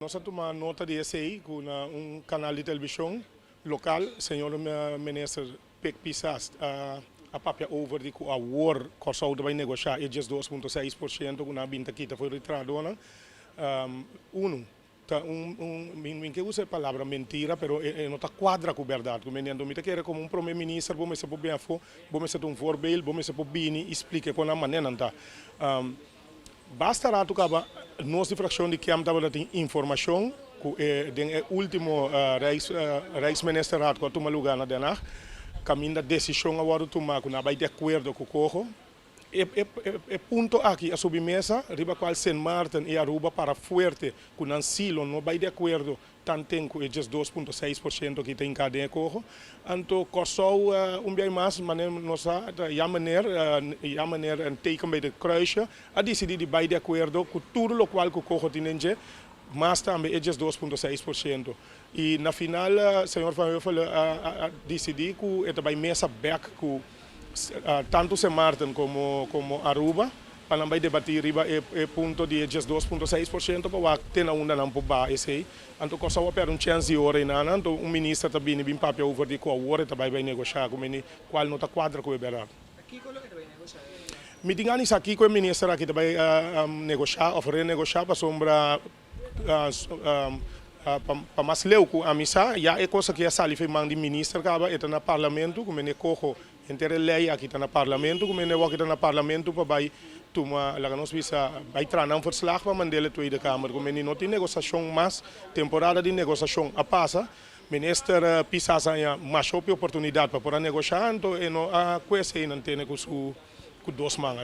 Nos a tuma nota di esei ku na un kanal di televishon lokal señor minister Pik Pisas a papia over di ku awor Kòrsou ta bai negoshá e 12,6% ku nan a bin ta kita for di trahadónan. Unu, ta un mi ke usa e palabra mentira, pero e no ta kuadra ku bèrdat ku mi. Anto mi ta kere komo un prome minister bo mester por bin afó, bo mester ta un voorbeeld, bo mester por bini i splika kon nan manenan ta. Basta ratu kaba nos di frakshon di KEM tabata tin informashon ku e den e último Rijksministerraad ku a tuma lugá na Den Haag kaminda desishon a wòrdu tumá ku nan a bai di akuerdo ku Coho. E punto aki a subi mesa riba kual Sint Maarten i Aruba para fuerte ku nan si lo no bai di akuerdo tanten ku e 12,6% aki ta hinká den e coho. Anto Kòrsou un biaha mas manera nos sa ta ya meneer ya meneer een teken bij de kruisje a disidí di bai di akuerdo ku tur lokual ku coho tin den dje mas tambe e 12,6%. I na final señor Van Huffelen a disidí ku e ta bai mesa bèk ku tantu Sint Maarten komo Aruba pa nan bai debatí riba e punto di e 12,6% pa wak te na unda nan por baha esei. Anto Kòrsou a pèrdè un chèns di ora einan. Anto un minister ta bini bin papia over di ku awor e ta bai bai negoshá ku meni kual no ta kuadra ku e bèrdat. Kiko lo e ta bai negoshá? Mi tin gana di sa kiko e minister aki ta bai negoshá òf renegoshá pasobra pa mas leu ku ami sa ya e kos aki a sali for e man di minister kaba e ta na parlamento ku mene koho henter e lei aki ta na parlamento ku mene wòk ta na parlamento pa bai tuma laga nos bisa bai traha nan verslag pa mand'el e Tweede Kamer ku mene no tin negosashon mas. Temporada di negosashon a pasa. Minister Pisas a haña masha hopi oportunidat pa por a negoshá, anto e no a ku esei nan tene ku su ku dos man.